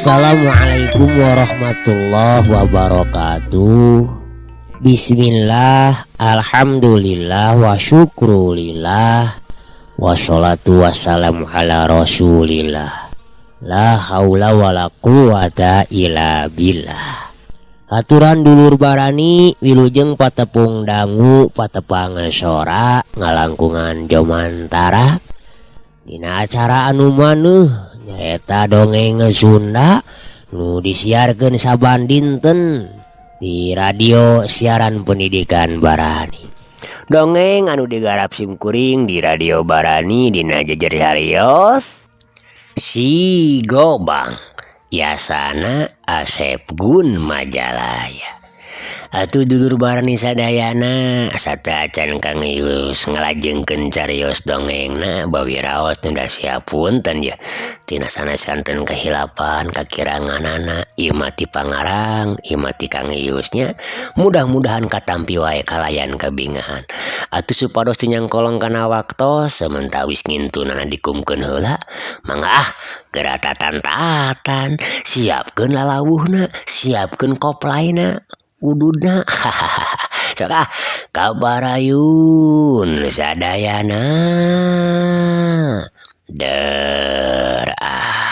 Assalamualaikum warahmatullahi wabarakatuh. Bismillah, alhamdulillah, wa syukrulillah, wassalatu wassalamu ala rasulillah. La haula wala quwata illa billah. Aturan dulur barani wilujeng patepung dangu patepang sora ngalangkungan jomantara. Dina acara anu maneuh nyaeta dongeng Sunda nu disiarkeun saban dinten di radio siaran pendidikan Barani. Dongeng anu digarap simkuring di radio Barani dina jejer hariyos Si Gobang Yasana Asep Gun Majalaya. Atuh dulur Barani sadayana sateuacan Kang Ius ngalajengkeun carios dongengna bawi raos tunda siapunten ya. Tina sanes santen kehilapan kakiranganana ieu mah ti pangarang ieu mah ti Kang Ius nya. Mudah-mudahan katampi wae kalayan kabingahan. Atuh supados teu nyangkolong kana waktos samentawis ngintunana dikumkeun heula mangga ah geura tatan-tatan siapkeun lalawuhna siapkeun koplaina ududna hahaha sok ah kabarayun sadayana der ah.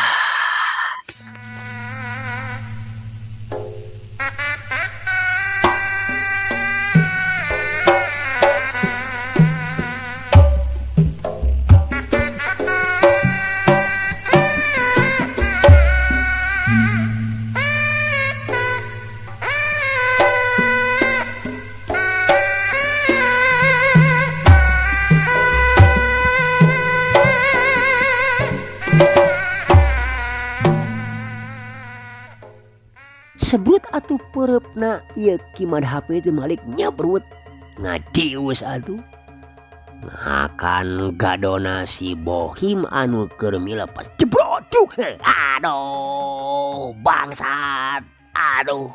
Sebrut atuh pereupna ieu Ki Madhapi teh malik nyebrut ngadius atuh ngakan gadona si Bohim anu keur milepas jebroduk. Aduh bangsat, aduh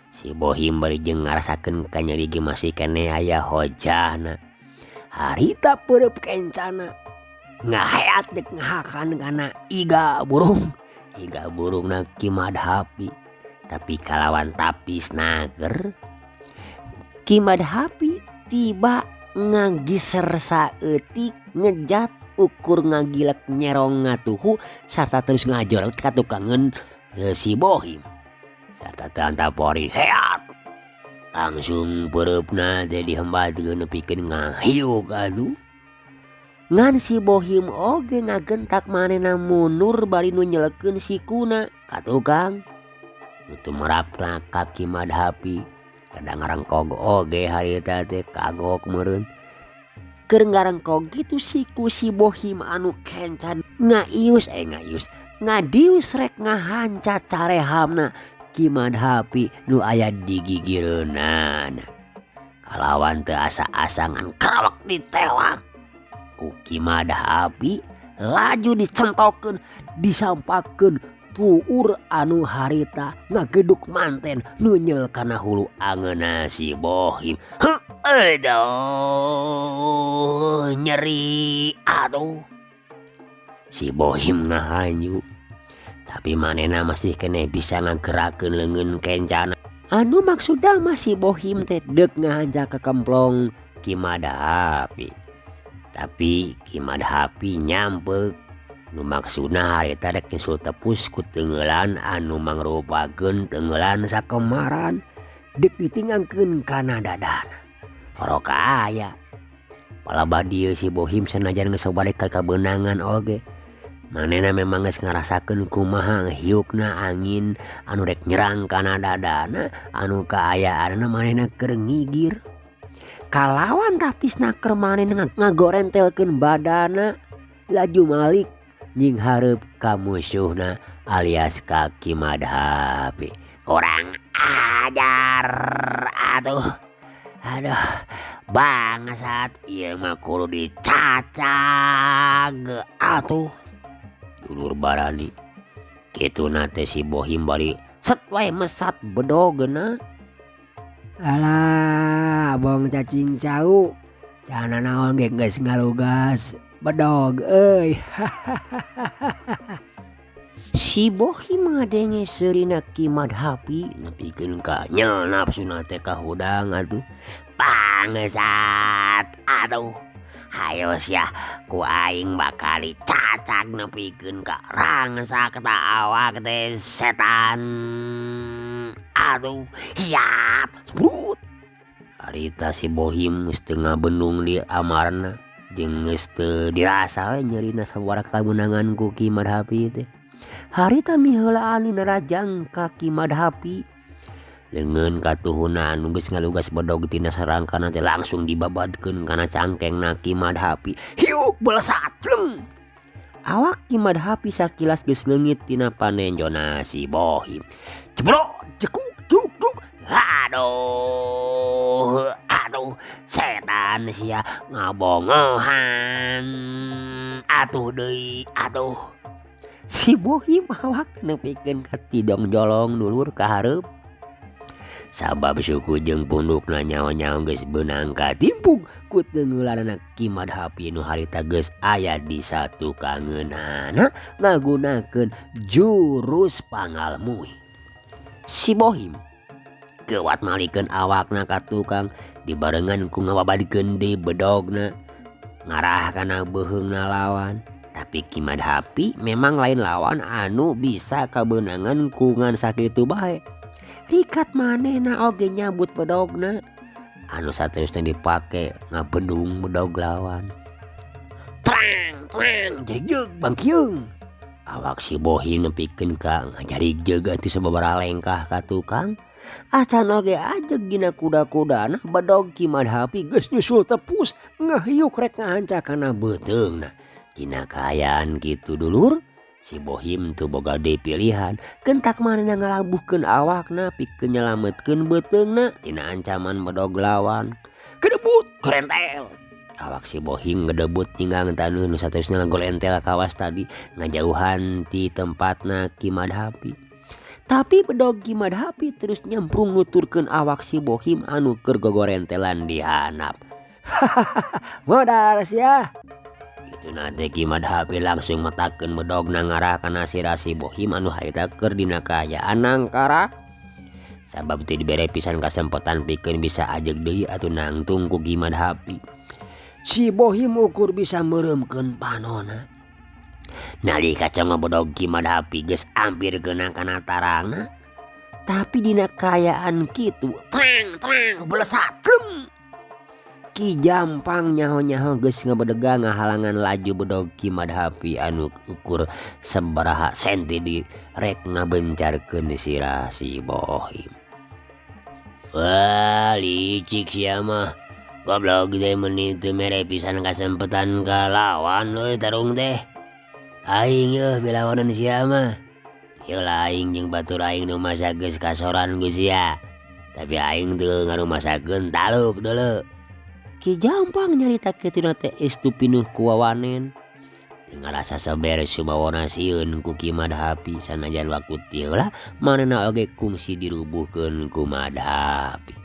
si Bohim bari jeung ngarasakeun kanyeri ge masih keneh aya hojahna. Harita pereup kencana ngaheat deuk ngahakan kana iga burung, iga burungna Ki Madhapi. Tapi kalawan tapis nager Ki Madhapi tiba ngagiser saeutik ngejat ukur ngagilek nyerong ngatuhu sarta terus ngajorot ka tukangeun si Bohim sarta teu antapori heat langsung peureupna teh dihembatkeun nepikeun ngahiuk atuh. Ngan si Bohim oge ngagentak manehna mundur bari nu nyelekeun sikuna ka tukang. Itu merapna ka Ki Madhapi kadang ngarengkog oge harita teh kagok meureun. Keur ngarengkog kitu siku si Bohim anu kencan ngaius ngadius rek ngahanca carehamna Ki Madhapi nu aya di gigireunana. Kalawan teu asa-asangan krawek ditewak ku Ki Madhapi laju dicentokeun disampakeun tuur anu harita ngageduk manten nunyel kana hulu angeuna si Bohim. Heuh, aduh nyeri aduh. Si Bohim ngahanyu tapi manehna masih keneh bisa ngagerakeun leungeun kencana. Anu maksudna mah si Bohim teh deuk ngahanja ka kemplong Ki Madhapi. Tapi Ki Madhapi nyampeuk. Nu maksudna harita rek nyusul tepus ku teunggeulan anu mangrupakeun teunggeulan sakemaran deuk ditingangkeun kana dadana. Horoka aya. Palebah dieu si Bohim sanajan geus balik ka kabeunangan oge. Manehna memang geus ngarasakeun kumaha hiukna angin anu rek nyerang kana dadana anu kaayaanna manehna keur ngigir. Kalawan tapisna keur manehna ngagorentelkeun badana laju malik nyinghareup ka musuhna alias ka Ki Madhapi. Kurang ajar atuh. Aduh bangsat ieu mah kudu dicacag atuh. Dulur barani kituna teh si Bohim bari set wae mesat bedogna. Alah abong cacing cau cana naon ge geus ngalugas bedog euy. Si Bohim ngadenge seurina Ki Madhapi nepikeun ka nyel nafsuna teh kahudang atuh. Bangsat atuh. Hayo sia ku aing bakal dicacag nepikeun ka rangsak ta awak teh setan. Aduh hiat brut. Harita si Bohim geus teu ngabendung di amarna jeung geus teu dirasa we nyerina sabaraha kabeunangan ku Ki Madhapi teh. Harita miheulaan dina rajang ka Ki Madhapi. Leungeun katuhuna anu geus ngalugas bedog tina sarangkana teh langsung dibabadkeun kana cangkengna Ki Madhapi. Hiuk belesat jleng. Awak Ki Madhapi sakilas geus leungit tina panenjona si Bohim. Jebrot jekuk juk juk. Aduh aduh setan sia ngabongohan atuh deui atuh. Si Bohim awak nepikeun ka tidong jolong dulur ka hareup. Sabab suku jeung pundukna nyaho-nyaho geus beunang katimpug ku teungeulanana Ki Madhapi nu harita geus aya di satukangeunana ngagunakeun jurus pangalmui. Si Bohim geuwat malikeun awakna ka tukang dibarengan ku ngababadkeun deui bedogna ngarah kana beuheungna lawan. Tapi Ki Madhapi memang lain lawan anu bisa kabeunangan ku ngan sakitu bae. Rikat manehna oge nyabut bedogna anu saterusna dipake ngabendung bedog lawan. Trang trang jerijeug bangkiung. Awak si Bohim nepikeun ka ngajarijeug atuh sababaraha lengkah ka tukang. Acan oge ajeg dina kuda-kudana bedog Ki Madhapi geus nyusul tepus ngahiuk rek ngahanca kana beuteungna. Dina kaayaan kitu dulur si Bohim teu boga deui pilihan kentak manehna ngalabuhkeun awakna pikeun nyalametkeun beuteungna tina ancaman bedog lawan. Kedebut gorentel. Awak si Bohim ngedebut nyinggang taneuh nu saterusna ngagolentel kawas tadi ngajauhan ti tempatna Ki Madhapi. Tapi bedog Ki Madhapi terus nyemprung nuturkeun awak si Bohim anu keur gogorentelan di handap. Modar sia. Kituna teh Ki Madhapi langsung metakeun bedogna ngarah kana sirah si Bohim anu harita keur dina kaayaan nangkarak. Sabab teu dibere pisan kasempetan pikeun bisa ajeg deui atuh nangtung ku Ki Madhapi. Si Bohim ukur bisa meureumkeun panona. Nalika congo bedog Ki Madhapi geus ampir keuna kana tarangna. Tapi dina kaayaan kitu trang trang belesat jleng. Ki Jampang nyaho-nyaho geus ngabedega ngahalangan laju bedog Ki Madhapi anu ukur sabaraha senti di rek ngabencarkeun sirah si Bohim. Wah licik sia mah. Goblok teh meuni teu mere pisan kasempetan ka lawan euy tarung teh. Aing eueuh bilawanan sia mah. Ieu lah aing jeung batur aing nu masa geus kasoran ku sia. Tapi aing teu ngarumasakeun taluk deuleu. Ki Jampang nyarita kitu teh estu pinuh ku wawanen. Teu ngarasa saber sumawona sieun ku Ki Madhapi sanajan waktu teu heula manehna oge kungsi dirubuhkeun ku Madhapi.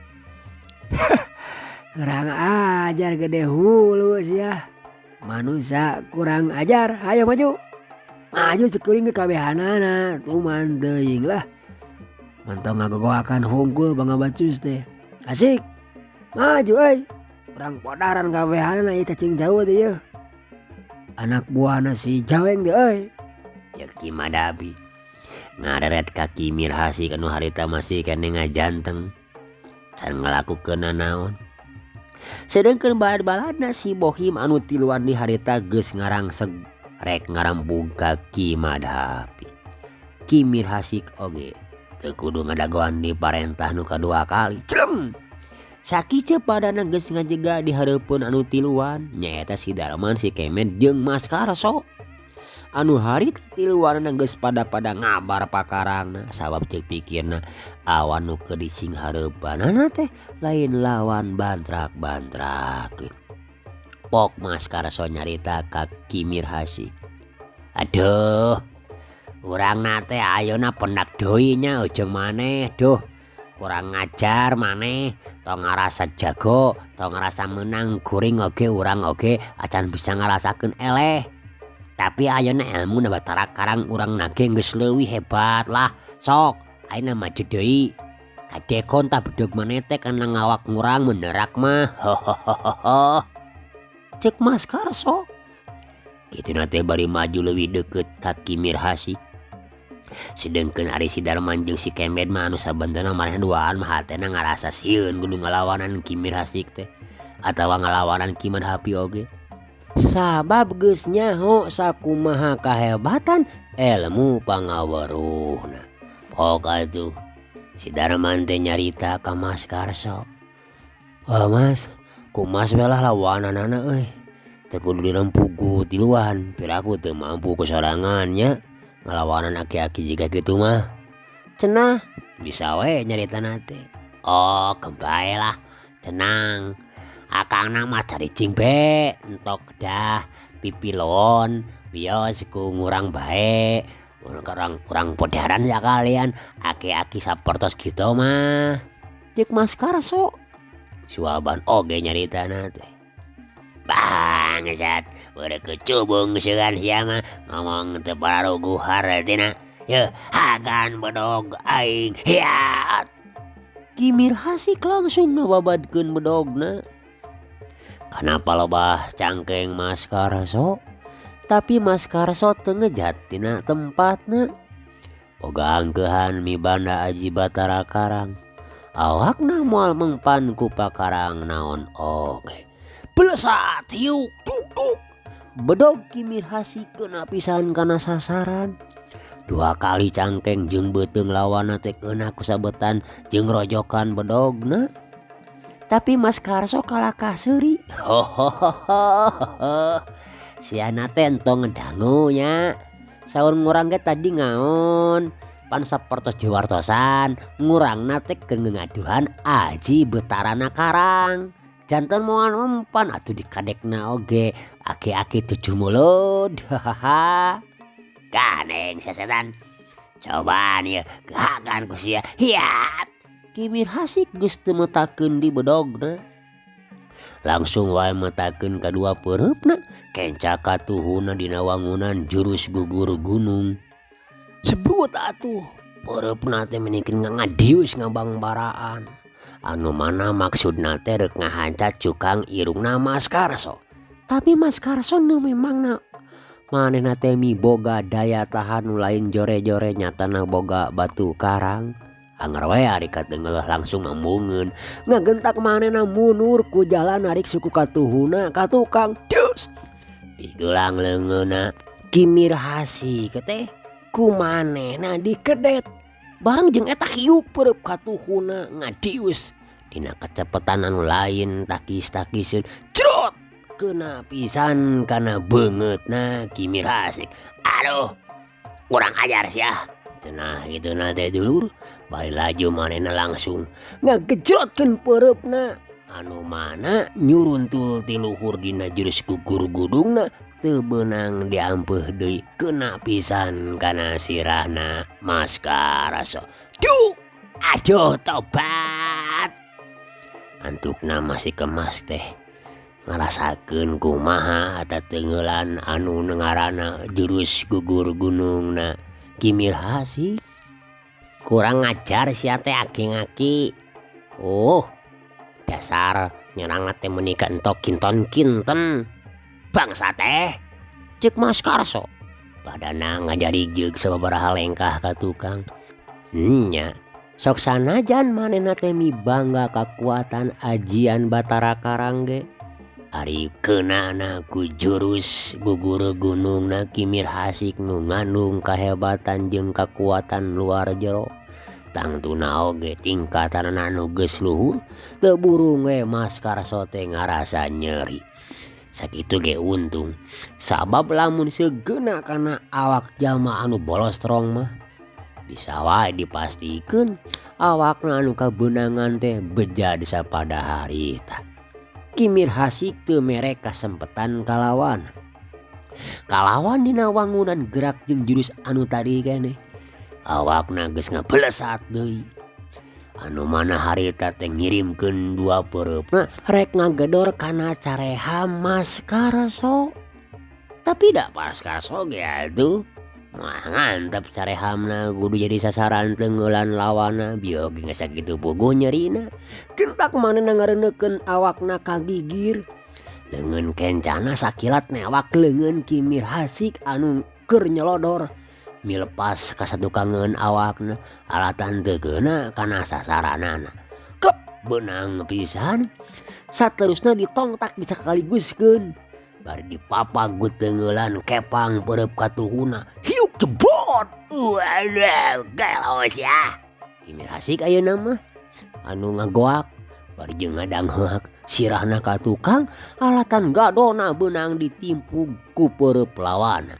Kurang ajar gede hulu sia. Manusia kurang ajar, hayo maju. Maju cekuring ke kabehanana, tuman teuing lah. Mantong ngagogoakan hungkul bangabacus teh. Asik. Maju euy. Urang podaran kabehanana ieu cacing jauh teh yeuh. Anak buahna si Jaweng teh euy. Ceuk Ki Madhapi. Ngareret ka Ki Mirhasik anu harita masih keneh ngajanteng. Can ngalakukeun nanaon. Sedengkeun balad-baladna si Bohim anu tiluan di harita geus ngarangseg. Rek ngarempug ka Ki Madhapi. Ki Mirhasik oge teu kudu ngadagoan diparentah nu kadua kali. Jleng! Sakieu padana geus ngajega di hareupeun anu tiluan nyaeta si Darman, si Kemed jeung Mas Karso. Anu harita tiluanana geus pada-pada ngabar pakarangna sabab ceuk pikirna awan nu keur disinghareupanana teh lain lawan bantrak-bantrakeun. Pok Mas Karso nyarita ka Ki Mirhasik. Aduh, urangna teh ayeuna pendak deui nya jeung maneh duh. Kurang ngajar maneh, tong ngarasa jago, tong ngarasa meunang kuring oge urang oge acan bisa ngarasakeun eleh. Tapi ayeuna elmuna Batara Karang urangna ge geus leuwih hebat lah. Sok, ayeuna maju deui. Kadekon tah bedog maneh teh kana ngawak ngurang menderak mah. Hohohoho. Ceuk Mas Karso. Kituna teh bari maju leuwih deukeut ka Ki Mirhasik. Sedengkeun ari si Darman jeung si Kemed mah anu sabentena manehna duaan mah hatena ngarasa sieun kudu ngalawanan Ki Mirhasik teh atawa ngalawanan Ki Madhapi oge. Sabab geus nyaho sakumaha kahebatan elmu pangaweruhna. Pok atuh si Darman teh nyarita ka Mas Karso. Oh Mas, kumas we lah lawananana euy. Teu kudu dirempug ku tiluan, piraku teu mampu ku sorangan nya. Ngalawanan aki-aki jiga kitu mah. Cenah bisa we nyaritana teh. Oh kembae lah, tenang. Akangna mah caricing be, entok dah pipilon, wios ku ngurang bae. Kurang podaran sakalian aki-aki sapertos kitu mah. Ceuk Mas Karso. Suaban oge nyaritana teh. Bangsat, beureuk kecubung seuan sia mah ngomong teu pararuguh hartina. Yeuh, hagan bedog aing. Hiat. Ki Mirhasik langsung ngababadkeun bedogna. Kanapa lobah cangkeng Mas Karso? Tapi Mas Karso teu ngejat tina tempatna. Boga angkeuhan mibanda aji Batara Karang. Awakna moal mengpan ku pakarang naon oge. Belesat hiuk tuk tuk. Bedog Ki Mirhasik keuna pisan kana sasaran. Dua kali cangkeng jeung beuteung lawanna teh keuna ku sabetan jeung rojokan bedogna. Tapi Mas Karso kalakah seuri. Hohohoho. Siana teh entong ngedangu nya. Saur ngurang ge tadi ngaon. Pan sapertos diwartosan ngurangna teh keur ngaduhan aji betarana karang. Janten moal mempan atuh dikadekna oge aki-aki tujuh mulut. Hahaha. Ganeng sesetan. Cobaan ieu gehagan ku sia. Hiat. Ki Mirhasik geus teu metakeun di bedogna. Langsung wae metakeun kadua peureupna kenca katuhuna dina wangunan jurus gugur gunung. Sebrut atuh peureupna teh menikeun ngadius ngabangbaraan. Anu mana maksudna teh rek ngahancat cukang irungna Mas Karso. Tapi Mas Karso nu memangna manehna teh miboga daya tahan nu lain jore-jore nyatana boga batu karang. Anger we ari kateungeuh langsung embungeun. Ngagentak manehna mundur ku jalan narik suku katuhuna ka tukang. Dus! Pigelang leungeunna Ki Mirhasik teh ku manehna dikedet. Bareng jeung eta hiuk peureub katuhuna ngadius. Dina kecepatan anu lain takis-takiseun jrot keuna pisan kana beungeutna Ki Mirhasik. Aduh, kurang ajar sia. Cenah kituna teh dulur. Bari laju manehna langsung ngagejrotkeun peureupna. Anu mana nyuruntul ti luhur dina jurus gugur gudungna teu beunang diampeuh deui keuna pisan kana sirahna Mas Karso. Duh, aduh tobat. Antukna masih kemas teh ngarasakeun kumaha eta teungeulan anu ngaranna jurus gugur gunungna Ki Mirhasik. Kurang ngajar sia teh aki-aki. Oh, dasar nyerangna teh meuni ka entok kinton-kinten. Bangsa teh. Ceuk Mas Karso. Badana ngajarijeug sababaraha lengkah ka tukang. Nya, sok sanajan manehna teh mibangga kakuatan ajian Batara Karang ge. Ari keunana ku jurus gugur gunungna Ki Mirhasik nu ngandung kahebatan jeung kakuatan luar jero. Tangtuna oge tingkatanana anu geus luhur teu burung we Mas Karso teh ngarasa nyeri. Sakitu ge untung sabab lamun seugeuna kana awak jalma anu bolostrong mah bisa wae dipastikeun awakna anu kabeunangan teh beja sapada harita. Ki Mirhasik teu mere kasempetan kalawan. Kalawan dina wangunan gerak jeung jurus anu tadi keneh. Awakna geus ngabelesat deui. Anu mana harita teh ngirimkeun dua peureupna rek ngagedor kana careha Mas Karso. Tapi da Mas Karso ge atuh mah ngantep carehamna kudu jadi sasaran teungeulan lawanna bieu oge geus sakitu puguh nyerina. Kentak manehna ngareuneukeun awakna ka gigir. Leungeun kencana sakilat newak leungeun Ki Mirhasik anu keur nyelodor. Milepas ka satukangeun awakna alatan teu keuna kana sasaranana. Kep beunang pisan. Saterusna ditongtak disakaliguskeun. Bari dipapagut teungeulan kepang peureub katuhuna. Hiuk jebot. Waduh gelo sia. Ki Mirhasik ayeuna mah anu ngagoak bari jeung ngadangheuk sirahna ka tukang alatan gadona beunang ditimpug ku peureub lawanna.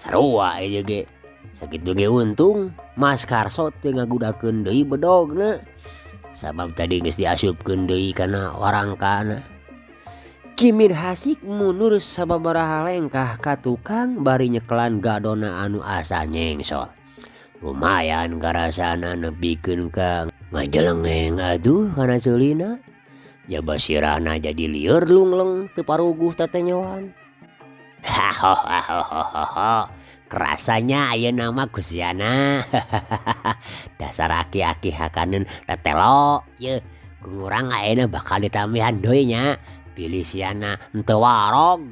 Sarua ieu ge sakitu ge untung Mas Karso teu ngagudakeun deui bedogna sabab tadi geus diasupkeun deui kana warangkana. Ki Mirhasik mundur sababaraha lengkah ka tukang bari nyekelan gadona anu asa nyengsol. Lumayan karasana nepikeun ka ngajelengeng atuh kana ceulina. Jaba sirahna jadi lieur lungleng teu paruguh tetenyoan. Hahaha, kerasanya ayeuna mah kusiana. Dasar aki-aki hakaneun tetelo yeuh ku urang ayeuna bakal ditambihan deui nya. Pilih siana henteu warog.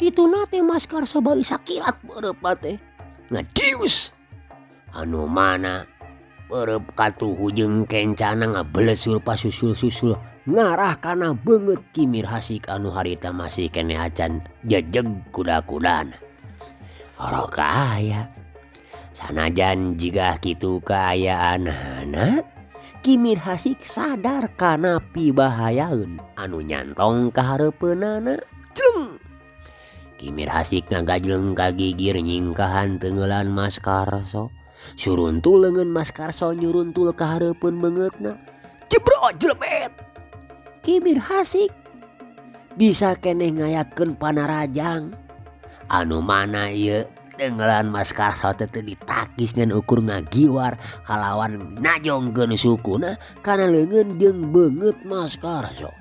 Kituna teh Mas Karso bari sakilat peureupna teh ngadius. Anu mana peureub katuhu jeung kencana ngabelesur pasusul-susul ngarah kana beungeut Ki Mirhasik anu harita masih keneh acan jejeg kuda-kudana. Orok aya. Sanajan jiga kitu kaayaanana, Ki Mirhasik sadar kana pibahayaeun anu nyantong ka hareupeunana. Jleng. Ki Mirhasik ngagajleng ka gigir nyingkahan teungeulan Mas Karso. Suruntul leungeun Mas Karso nyuruntul ka hareupeun beungeutna. Jebro jlebet. Ki Mirhasik bisa keneh ngayakeun panarajang. Anu mana ieu teungeulan Mas Karso teh teu ditakis ngan ukur ngagiwar kalawan najongkeun sukuna kana leungeun jeung beungeut Mas Karso.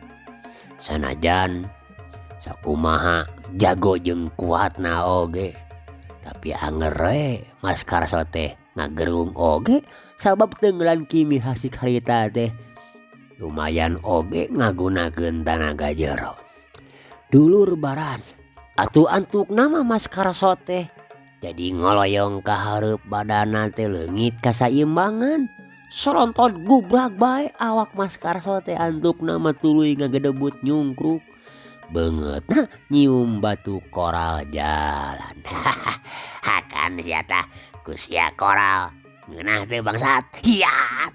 Sanajan sakumaha jago jeung kuatna oge, tapi anger we Mas Karso teh ngagerung oge sabab teungeulan Ki Mirhasik harita teh lumayan oge ngagunakeun tanaga jero. Dulur baran atuh antukna mah Mas Karso teh jadi ngoloyong ka hareup badana teh leungit kasaimbangan. Soronton gubrag bae awak Mas Karso teh antukna mah tuluy ngagedebut nyungkruk. Beungeutna nyium batu koral jalan. Hakan sia tah ku sia koral ngeunah teh bangsat. Hiat.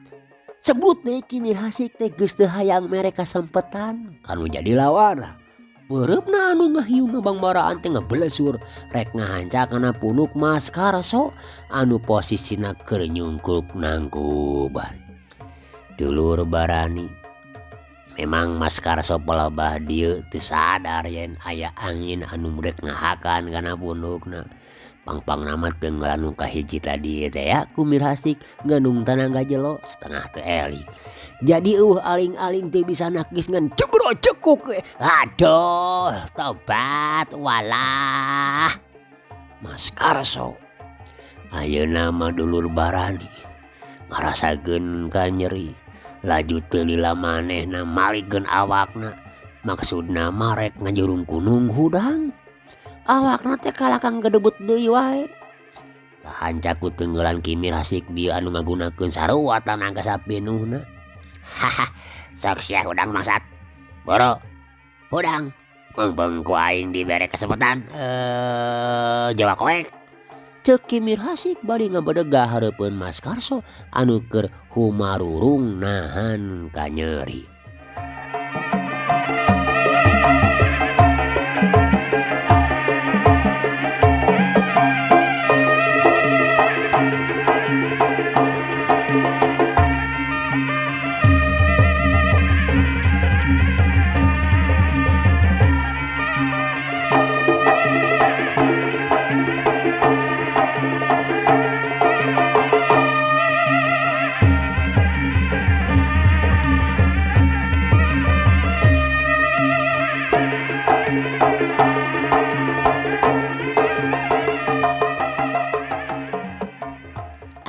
Sebut deui Ki Mirhasik teh geus teu hayang mere kasempetan kanu jadi lawanna. Peureupna anu ngahiung bangbaraan teh ngebelesur rek ngahanca kana punuk Mas Karso anu posisina keur nyungkruk nangkuban. Dulur barani memang Mas Karso palebah dieu teu sadar yen aya angin anu rek ngahakan kana punukna. Pangpangna mah teungeulan nu kahiji tadi teh ya ku Mirhasik ngandung tanaga jelo setengah teu eling. Jadi eueuh aling-aling teu bisa nakis ngan jebro cekuk we. Aduh tobat walah. Mas Karso ayeuna mah dulur barani ngarasakeun ka nyeri laju teu lila manehna malikeun awakna maksudna mah rek ngajurung kunung hudang. Awakna teh kalakang gedebut deui wae. Kahanca ku teungeulan Ki Mirhasik bieu anu ngagunakeun sarua tanaga sapinuhna. Haha, sok sia hudang mangsat. Boro, Hudang. Mumpung ku aing dibere kesempatan Jawa koek. Ceuk Ki Mirhasik bari ngabedegah hareupeun Mas Karso anu keur humarurung nahan kanyeri.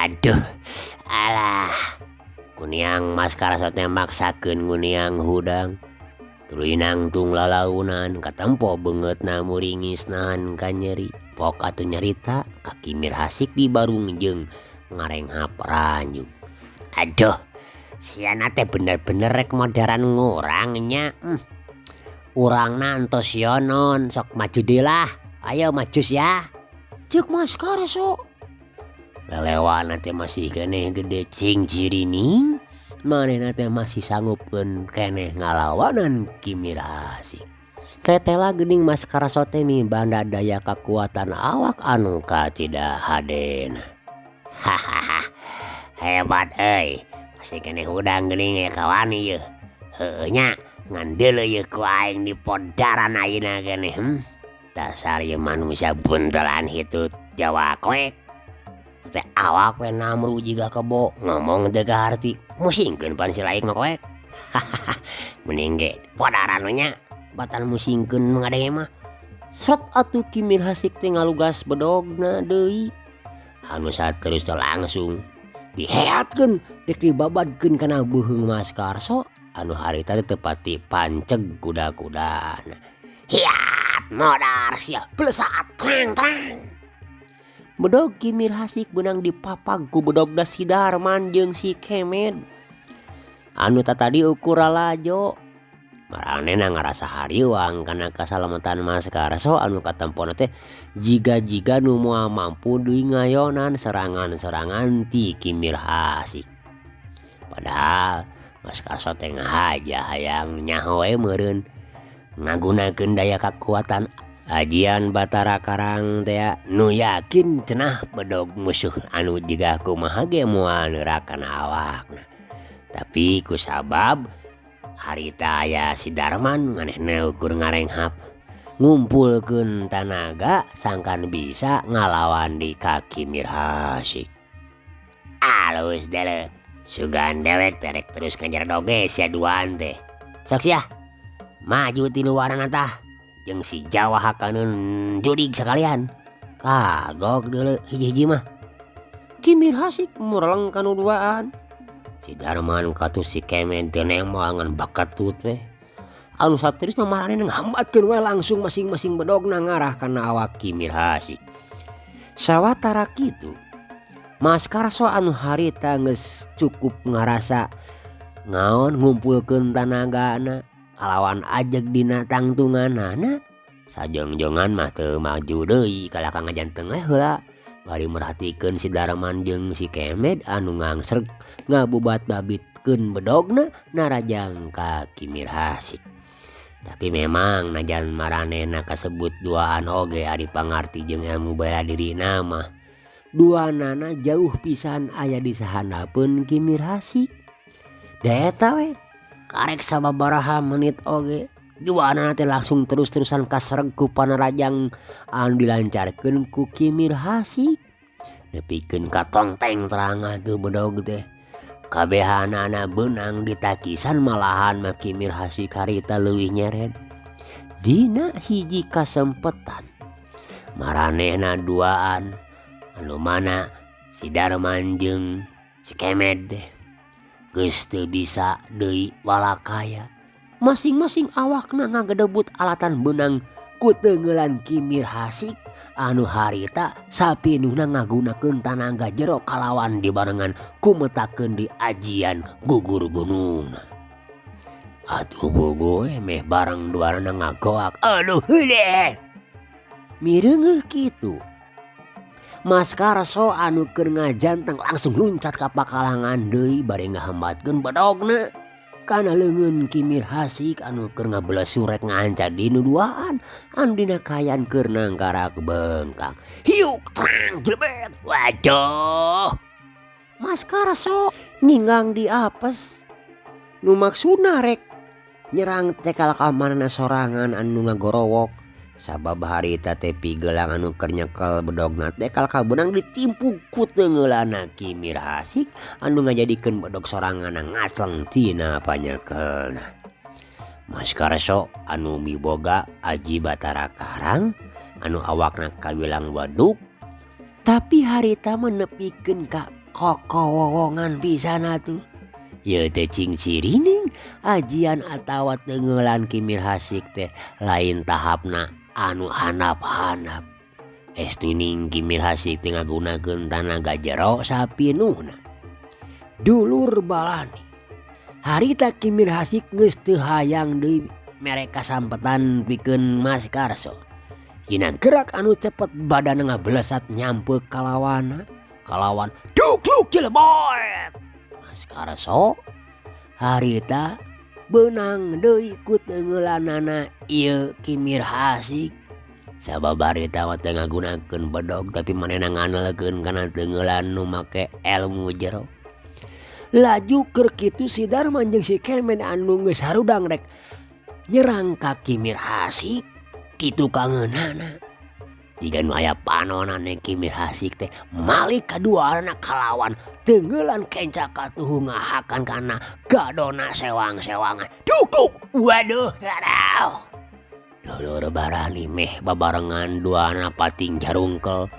Aduh, alah, kuniang Mas Karso teh maksakeun nguniang hudang. Tuluy nangtung lalaunan katempo beungeutna muringis nahan kanyeri. Pok atuh nyarita ka Ki Mirhasik di barung jeung ngarenghap ranjug. Aduh, siana teh bener-bener rek modaran ngurang nya. Urangna entos sionon, sok maju deui lah. Ayo maju sia. Ceuk Mas Karso. Lelewana teh masih keneh gede cing cirining. Manehna teh masih sanggupkeun keneh ngalawanan Ki Mirhasik. Tetela geuning Mas Karso teh mibanda daya kakuatan awak anu kacida hadena. Hahaha, hebat euy. Masih keneh hudang geuning ya kawani yeuh. Heueuh nya ngan deuleu yeuh ku aing di podaran ayeuna keneh. Dasar ieu manusia buntelan hitut Jawa koek. Teh awak we namru jiga kebo ngomong teu kaharti musingkeun pan si laik mah koek. Hahaha, mending ge podaran we nya batan musingkeun nu ngadenge mah. Srot atuh Ki Mirhasik teh ngalugas bedogna deui. Anu saterus teh langsung diheatkeun dek dibabadkeun kana beuheung Mas Karso anu harita teh tepati panceg kuda-kudana. Hiat modar sia blesat trang trang. Bedog Ki Mirhasik beunang dipapag ku bedogna si Darman jeung si Kemed. Anu tatadi ukur lalajo. Maranehna ngarasa hariwang kana kasalametan Mas Karso anu katempona teh jiga-jiga nu moal mampu deui ngayonan serangan-serangan ti Ki Mirhasik. Padahal Mas Karso teh ngahaja hayang nyaho we meureun ngagunakeun daya kakuatan ajian Batara Karang teh nu yakin cenah bedog musuh anu jiga kumaha ge moal neurakan awakna. Tapi kusabab harita aya si Darman manehna ukur ngarenghap ngumpulkeun tanaga sangkan bisa ngalawan di ka Ki Mirhasik. Alus deuleu sugan dewek terek terus ngajar doge sia duaan teh. Sok sia maju ti luaranna tah jeung si Jawa hakaneun jurig sakalian. Kagok deuleu hiji-hiji mah. Ki Mirhasik mureleng kanu duaan. Si Darman katuh si Kemed teu nembang ngan bakatut we. Anu saterusna maranehna ngahambatkeun we langsung masing-masing bedogna ngarah kana awak Ki Mirhasik. Sawatara kitu Mas Karso anu harita geus cukup ngarasa ngaon ngumpulkeun tanagana kalawan ajeg dina tangtunganana sajongjongan mah teu maju deui kalah ka ngajanteng we heula bari merhatikeun si Darman jeung si Kemed anu ngangsreg ngabubat-babitkeun bedogna narajang ka Ki Mirhasik. Tapi memang najan maranehna kasebut duaan oge ari pangarti jeung ilmu bela dirina mah duanana jauh pisan aya di sahandapeun Ki Mirhasik. Da eta we karek sababaraha menit oge duanana teh langsung terus-terusan kasreg ku panarajang anu dilancarkeun ku Ki Mirhasik. Nepikeun ka tongteng terang atuh bedog teh. Kabehanana beunang ditakisan malahan mah Ki Mirhasik harita leuwih nyered. Dina hiji kasempetan maranehna duaan anu mana si Darman jeung si Kemed teh geus teu bisa deui walakaya. Masing-masing awakna ngagedebut alatan beunang ku teungeulan Ki Mirhasik anu harita sapinuhna ngagunakeun tanaga jero kalawan dibarengan kumetakeun di ajian gugur gunung. Atuh bogo meh bareng duanana ngagoak. Aduh heudeeh. Mireungeuh kitu. Mas Karso anu keur ngajanteng langsung luncat ka pakalangan deui bari ngahambatkeun bedogna kana leungeun Ki Mirhasik anu keur ngabelesur rek ngahanca di nu duaan anu dina kaayaan keur nangkarak bengkang. Hiuk trang jlebet. Waduh. Mas Karso ninggang di apes. Nu maksudna rek nyerang teh kalakamanana sorangan anu ngagorowok. Sabab harita teh pigelang anu keur nyekel bedogna teh kalaka beunang ditimpuk ku teungeulana Ki Mirhasik anu ngajadikeun bedog soranganna ngasleng tina panyekelna. Mas Karso anu miboga aji Batara Karang anu awakna kawilang waduk tapi harita mah nepikeun ka kokowowongan pisan atuh. Ieu teh cing cirining ajian atawa teungeulan Ki Mirhasik teh lain tahapna anu handap-handap. Estuning Ki Mirhasik teh ngagunakeun tanaga jero sapinuhna. Dulur balani. Harita Ki Mirhasik geus teu hayang deui mere kasampetan pikeun Mas Karso. Dina gerak anu cepet badanna ngabelesat nyampe kalawana. Kalawan duk duk jelebot. Mas Karso harita beunang deui ku teungeulanana ieu Ki Mirhasik. Sabab harita mah teu ngagunakeun bedog tapi manehna ngandelkeun kana teungeulan nu make elmu jero. Laju keur kitu si Darman jeung si Kemen anu geus harudang rek nyerang ka Ki Mirhasik kitu kangeunana. Jiga nu aya panonna Ki Mirhasik teh malik kaduana kalawan teungeulan kenca katuhu ngahakan kana gadona sewang-sewangan. Duk duk waduh aduh. Dulur barani meh babarengan duana pating jarungkel.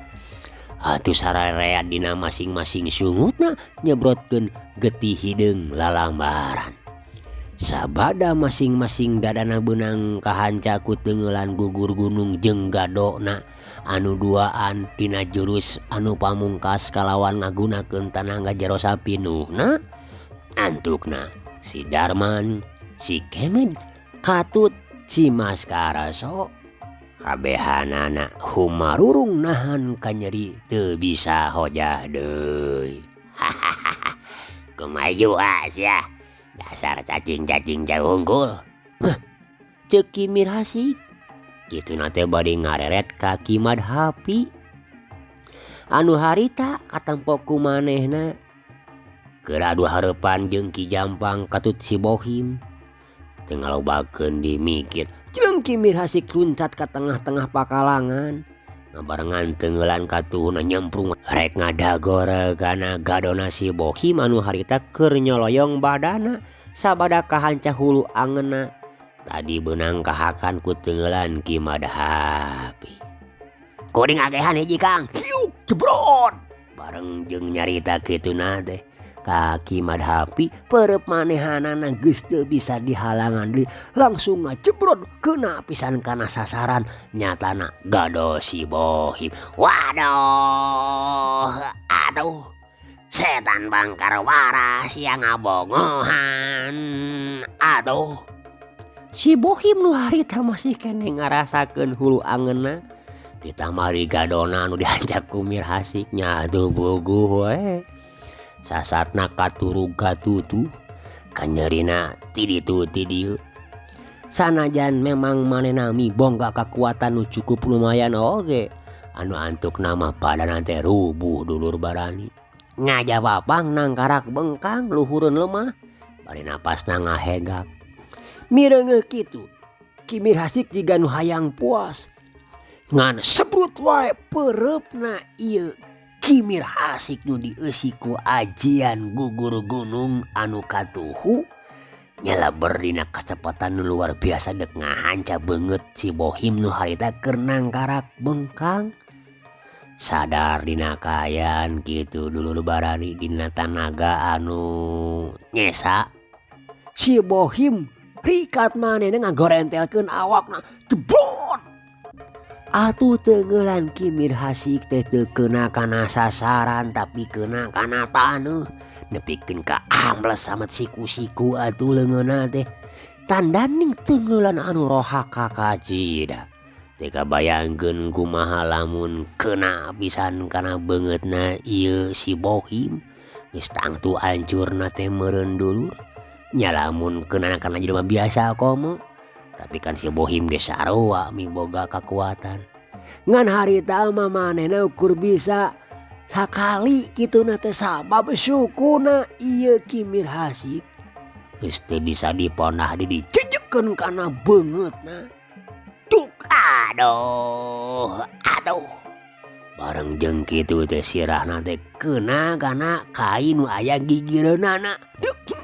Atuh sararea dina masing-masing sungutna nyebrotkeun getih hideung lalambaran. Sabada masing-masing dadana beunang kahanca ku teungeulan gugur gunung jeung gadona anu duaan dina jurus anu pamungkas kalawan ngagunakeun tanaga jero sapinuhna. Antukna si Darman, si Kemen, katut si Mas Karso kabehanana humarurung nahan kanyeri teu bisa hojah deui. Hahaha. Kumaha sia? Dasar cacing-cacing jauh unggul. Hah, ceuk Ki Mirhasik. Kituna teh bari ngareret ka Ki Madhapi. Anu harita katempo ku manehna. Keur adu hareupan jeung Ki Jampang katut si Bohim. Teu ngalobakeun dimikir, jeung Ki Mirhasik luncat ka tengah-tengah pakalangan. Ngabarengan teungeulan katuhuna nyemprung rek ngadagor kana gadona si Bohim anu harita keur nyoloyong badana sabada kahanca hulu angeunna. Tadi beunang kahakan ku teungeulan Ki Madhapi. Kuring agehan hiji Kang. Hiuk jebrot. Bareng jeung nyarita kituna teh ka Ki Madhapi perep manehanana geus teu bisa dihalangan deui langsung ngajebrot keuna pisan kana sasaran nyatana gado si Bohim. Waduh atuh setan bangkar waras yang ngabongohan atuh. Si Bohim nu harita masih keneh ngarasakeun hulu angeunna ditambah di gadona anu dihancap ku Mirhasik nya atuh puguh we. Sasatna katurug katutu kanyerina ti ditu ti dieu. Sanajan memang manehna mibongga kakuatan nu cukup lumayan oge anu antukna mah badana teh rubuh dulur barani. Ngajawabang nangkarak bengkang luhureun lemah bari napasna ngahegak. Mireungeuh kitu Ki Mirhasik jiga nu hayang puas. Ngan sebrut wae peureupna ieu Ki Mirhasik nu dieusi ku ajian gugur gunung anu katuhu nyeleber dina kacepatan nu luar biasa dek ngahanca beungeut si Bohim nu harita keur nangkarak bengkang. Sadar dina kaayaan kitu dulur barani dina tanaga anu nyesa. Si Bohim rikat manehna ngagorentelkeun awakna jebrot. Atuh teungeulan Ki Mirhasik teh teu keuna kana sasaran tapi keuna kana taneuh nepikeun ka ambles samet siku-siku atuh leungeunna teh. Tandaning tenggelan anu rohaka kacida. Teu kabayangkeun kumaha lamun kena pisan kana beungeutna ieu si Bohim. Geus tangtu hancurna teh meureun dulur. Nya lamun kena kana jelema biasa komo. Tapi kan si Bohim geus sarua miboga kakuatan. Ngan harita mah manehna ukur bisa sakali kituna teh sabab sukuna ieu Ki Mirhasik. Geus teu bisa diponah di dijejekeun kana beungeutna. Duk aduh aduh. Bareng jeung kitu teh sirahna teh kena kana kai nu aya gigireunana. Duk.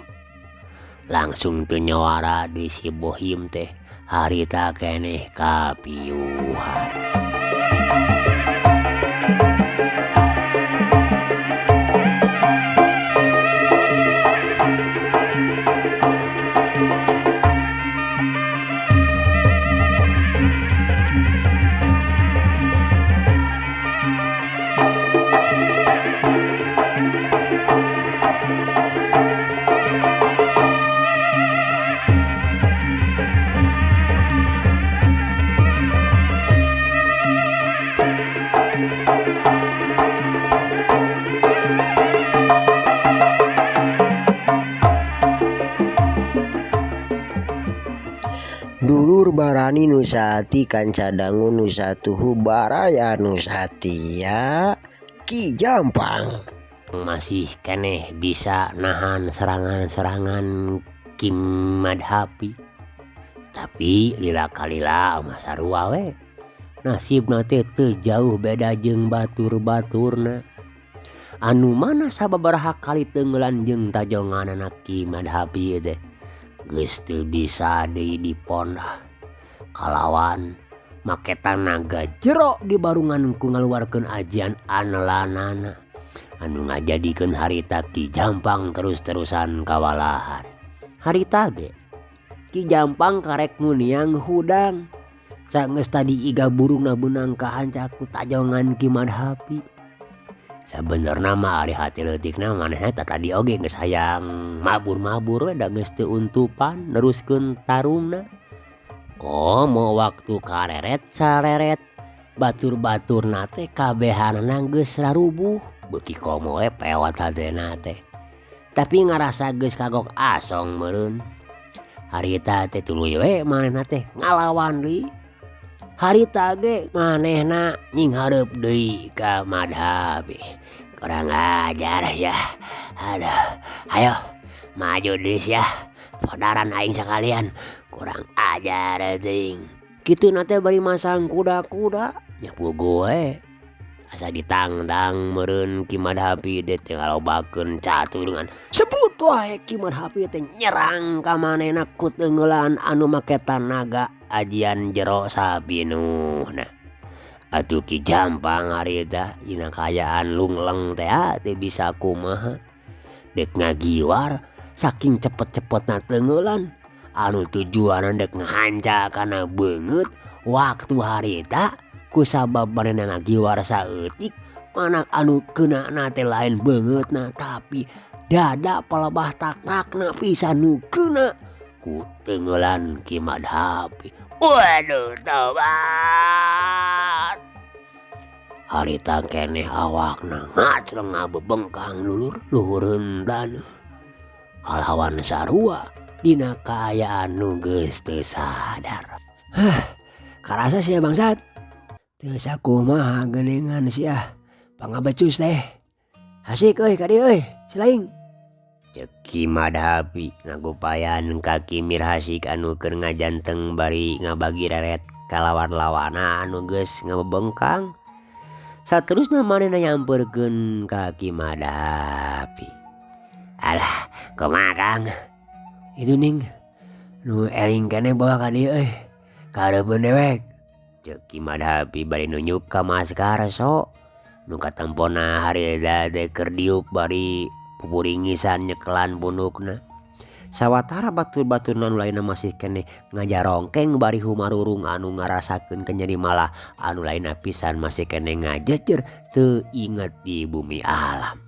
Langsung teu nyawara di si Bohim teh harita keneh kapiuhan. Dulur barani nu saati kanca dangu nu satuhu baraya nu satia Ki Jampang masih keneh bisa nahan serangan-serangan Ki Madhapi. Tapi lila kalila mah sarua we. Nasibna teh teu jauh beda jeung batur-baturna. Anu mana sababaraha kali tenggelan jeung tajonganana Ki Madhapi teh. Geus teu bisa deui dipondah. Kalawan make tanaga jero di barungan ku ngaluarkeun ajian anelanana. Anu ngajadikeun harita Ki Jampang terus-terusan kawalahan. Harita ge Ki Jampang karek muniang hudang. Sanggeus tadi iga burungna beunang kahanca ku tajongan Ki Madhapi. Sabenerna mah ari hati leutikna manehna tah tadi oge geus hayang mabur-mabur we da geus teu untupan neruskeun tarungna. Komo waktu kareret sareret batur-baturna teh kabehanana geus rarubuh. Beuki komo we pewat hatena teh. Tapi ngarasa geus kagok asong meureun. Harita teh tuluy we manehna teh ngalawan deui. Harita ge manehna nyinghareup deui ka Madhapi. Kurang ajar ya. Aduh, ayo maju deui sia. Podaran aing sakalian. Kurang ajar teuing. Kituna teh bari masang kuda-kuda nya puguh we. Asa ditangtang meureun Ki Madhapi teh ngalobakeun catur dengan sebut wae Ki Madhapi teh nyerang ka manehna ku teungeulan anu make tanaga ajian jero sapinuhna. Atuh Ki Jampang harita dina kaayaan lungleng teh teu bisa kumaha. Dek ngagiwar saking cepet-cepetna teungeulan anu tujuanna dek ngahanca kana beungeut waktu harita kusabab manehna ngagiwar saeutik mana anu keunana teh lain beungeutna tapi dada palebah tak-takna pisan nu keuna ku teungeulan Ki Madhapi. Waduh tobat. Harita keneh awakna ngacreng ngabebengkang lulur luhureun taneuh. Kalawan sarua dina kaayaan nu geus teu sadar. Hah, karasa sia bangsat. Teu sakumaha geuningan sia pangabecus teh. Hasik euy ka dieu euy, silaing. Ceuk Ki Madhapi ngagupayan ka Ki Mirhasik anu keur ngajanteng bari ngabagi reret ka lawan-lawanna anu geus ngabebengkang. Saterusna manehna nyamperkeun ka Ki Madhapi. Alah, kumaha Kang? Itu ning nu eling keneh bawa ka dieu euy. Ka hareupeun dewek. Ceuk Ki Madhapi bari nunjuk ka Mas Karso. Nu katempona harita teh keur diuk bari pupuringisan nyekelan pundukna. Sawatara batur-baturna nu lainna masih keneh ngajarongkeng bari humarurung anu ngarasakeun kanyeri malah anu lainna pisan masih keneh ngajejer teu inget di bumi alam.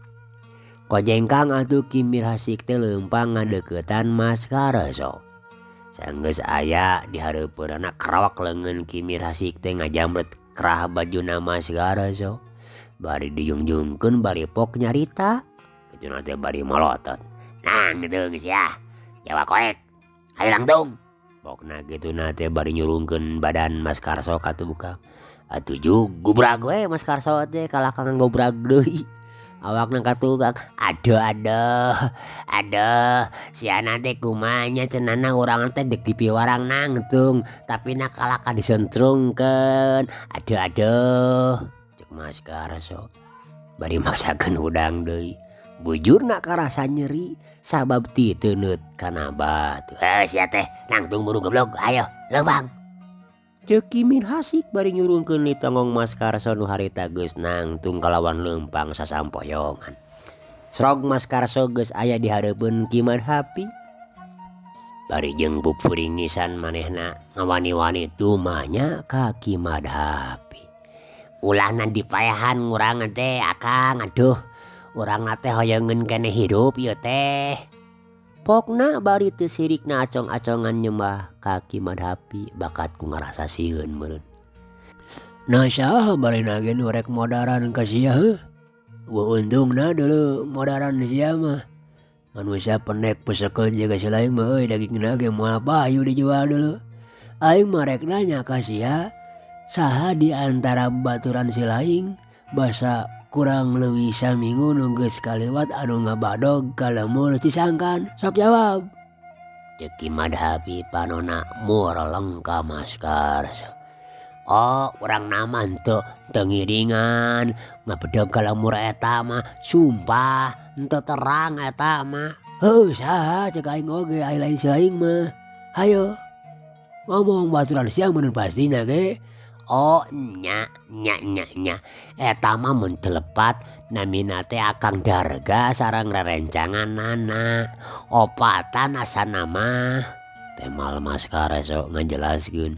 Kojengkang atuh Ki Mirhasik teh leumpang ngadeuketan Mas Karso. Sanggeus aya di hareupeunana karawak leungeun Ki Mirhasik teh ngajamret kerah bajuna Mas Karso. Bari dijungjungkeun bari pok nyarita. Kituna teh bari molotot. Nang kitu geus yah. Jawa koek. Hayu langtung. Pokna kituna teh bari nyurungkeun badan Mas Karso ka tukang. Atuh jug gubrag we Mas Karso teh kalah ka ngobrag deui. Awakna ka tukang. Aduh aduh. Aduh siana teh kumaha nya cenahna urang teh deuk dipiwarang nangtung tapi na kalah ka disentrungkeun. Aduh aduh. Cek Mas Karso. Bari maksakeun hudang deui. Bujurna karasa nyeri sabab titeuneut kana batu. Heuh sia teh nangtung buru goblok hayo leumpang. Ceuk Ki Mirhasik bari nyurungkeun litonggong Mas Karso nu harita geus nangtung kalawan leumpang sasampoyongan. Srog Mas Karso geus aya di hareupeun Ki Madhapi. Bari jeung pupuringisan manehna ngawani-wani tumanya ka Ki Madhapi. Ulahna dipaehan ngurang teh akang aduh urang teh hoyongeun keneh hirup ieu teh. Pokna bari teu sirikna acong-acongan nyembah ka Ki Madhapi bakat ku ngarasa sieun meureun. Nah saha barina ge nu rek modaran ka sia heuh. Eueuh untungna deuleu modaran sia mah. Manusia pendek pesekeun jeung si lain mah euy dagingna ge moal payu dijual deuleu. Aing mah rek nanya ka sia saha di antara baturan si laing basa kurang leuwih saminggu nu geus kaliwat anu ngabadog ka lembur Cisangkan. Sok jawab. Ceuk Ki Madhapi panona mureleng ka Mas Karso. Oh urang nama henteu teu ngiringan ngabedog ka lembur eta mah sumpah henteu terang eta mah. Heuh saha ceuk aing oge ai lain si laing mah. Hayo ngomong baturan sia meureun pastina ge. Oh nya nya nya nya eta mah mun teu lepat namina teh Akang Darga sareng rerencanganana opatan asana mah. Temal Mas Karso ngajelaskeun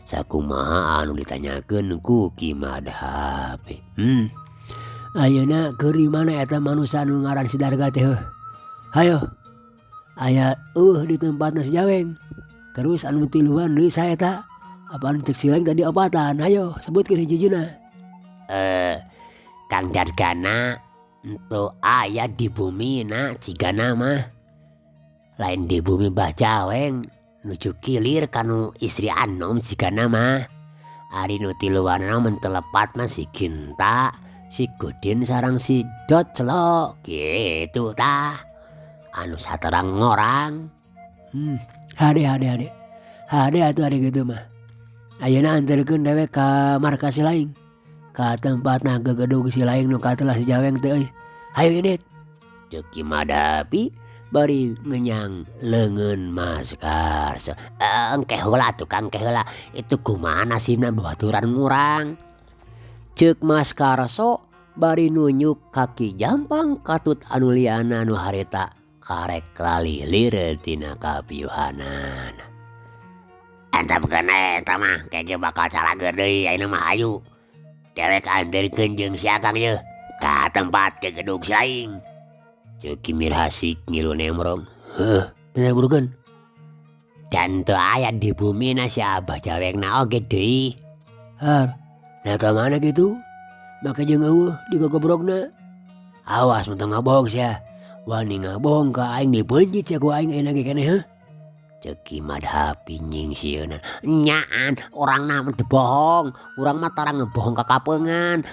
sakumaha anu ditanyakeun ku Ki Madhapi. Ayeuna keur di mana eta manusa anu ngaran si Darga teh heuh? Hayo. Aya eueuh di tempatna si Jaweng. Terus anu tiluan deui saha eta? Apaan cek si lain tadi opatan? Hayo sebutkeun hiji-hijina. Kang Dargana henteu aya di bumina cigana mah. Lain di bumi Bah Jaweng nuju kilir kanu istri anom cigana mah. Ari nu tiluanna mun teu lepat mah si Ginta, si Godin sareng si Dot celok kitu tah. Anu saterang ngorang. Hade hade hade. Hade atuh hade kitu mah. Ayeuna anterkeun dewek ka markas si laing. Ka tempatna gegedug si laing nu katelah si Jaweng teh euy. Hayu indit. Ceuk Ki Madhapi bari ngenyang leungeun Mas Karso. Engke heula atuh Kang, engke heula. Itu kumaha nasibna babaturan urang. Ceuk Mas Karso bari nunjuk ka Ki Jampang katut anu liana nu harita karek lalilir tina kapiuhanana. Antap keneh eta mah kege bakal calageur deui ayeuna mah hayu. Dewek anterkeun jeung si Akang yeuh ka tempat gegedug si aing. Ceuk Ki Mirhasik ngilu nemrong. Heuh, bener burukeun. Dan teu aya di bumina si Abah Jawengna oge deui. Har, nah ka mana kitu? Make jeung eueuh digogobrogna. Awas mun teu ngabohong sia. Wani ngabohong ka aing dipencit sia ku aing ayeuna ge keneh heuh. Ceuk Ki Madhapi nyingsieunan. Nyaan urangna mah teu bohong. Urang mah tara ngebohong ka kapeungan.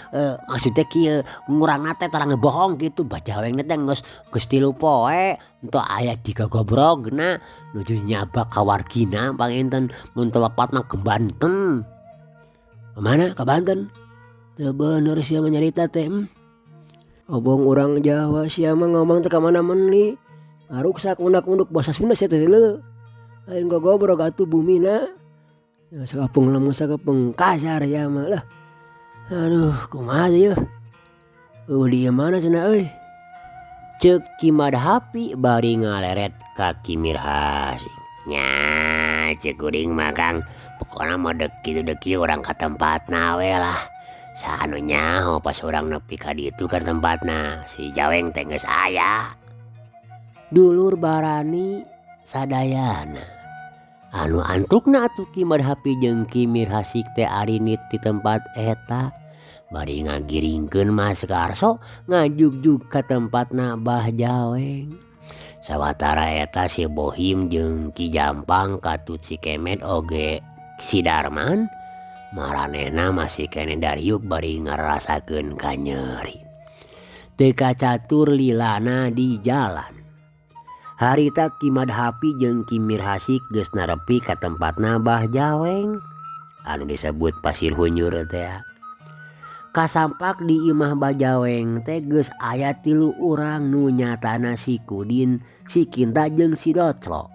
Maksudna kieu, ngurangna teh tara ngebohong kitu. Bah Jawengna teh geus 3 poe henteu aya digogobrogna nuju nyabak ka wargina panginten mun teu lepat mah ke Banten. Ka mana? Ka Banten? Teu bener sia mah nyarita teh. Obong urang Jawa sia mah ngomong teh ka mana meuni. Ngaruksak undak-unduk basa Sunda sia teh leuh. Lain gogobrog atuh bumina. Sakapeng lamun sakapeng kasar sia mah lah. Aduh kumaha yeuh. Eueuh di ieu mana cenah euy. Ceuk Ki Madhapi bari ngaleret ka Ki Mirhasik. Nya ceuk kuring mah Kang, pokona mah deuk kitu deuk kieu urang ka tempatna we lah. Saha nu nyaho pas urang nepi ka ditu ka tempatna si Jaweng teh geus aya. Dulur barani sadayana. Anu antukna atuh Ki Madhapi jeung Ki Mirhasik teh arinit ti tempat eta. Bari ngagiringkeun Mas Karso ngajugjug ka tempatna Bah Jaweng. Sawatara eta si Bohim jeung Ki Jampang katut si Kemet oge si Darman maranehna masih keneh dariuk bari ngarasakeun kanyeri. Teu kacatur lilana di jalan. Harita Ki Madhapi jeung Ki Mirhasik geus narepi ka tempatna Bah Jaweng anu disebut Pasir Hunjur teh. Kasampak di imah Bah Jaweng teh geus aya 3 urang nu nyatana si Kudin, si Kinta jeung si Doclo.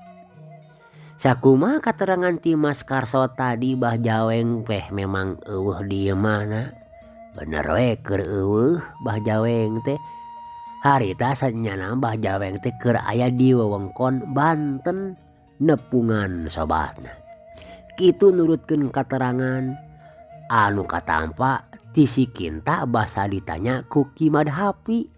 Sakumaha katerangan ti Mas Karso tadi Bah Jaweng teh memang eueuh di imahna. Bener we keur eueuh Bah Jaweng teh. Harita sanyana Bah Jaweng teh keur aya di wewengkon Banten nepungan sobatna. Kitu nurutkeun katerangan anu katampa ti si Kinta basa ditanya ku Ki Madhapi.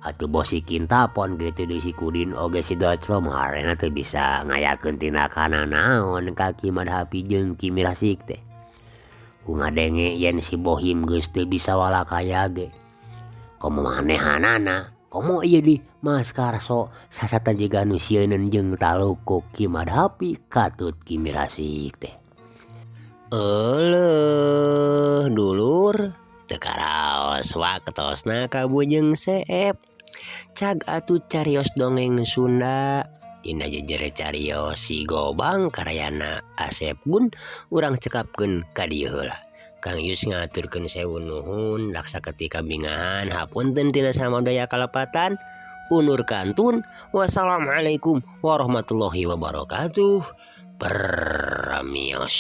Atuh bos si Kinta pon kitu di si Kudin oge si Doclo maharena teu bisa ngayakeun tindakan naon ka Ki Madhapi jeung Ki Mirhasik teh. Ku ngadenge yen si Bohim geus teu bisa walakaya ge. Komo manehanana, komo ieu di Mas Karso sasatan jiga nu sieuneun jeung taluk ku Ki Madhapi katut Ki Mirhasik teh. Euleuh dulur, teu karaos waktosna kabujeng seep. Cag atuh carios dongeng Sunda dina jejer carios si Gobang karyana Asep Gun urang cekapkeun ka dieu heula. Kang Yus ngaturkeun sewu nuhun laksa ketika bingahan hapunten tina samadaya kalepatan unur kantun. Wassalamualaikum warahmatullahi wabarakatuh. Permios.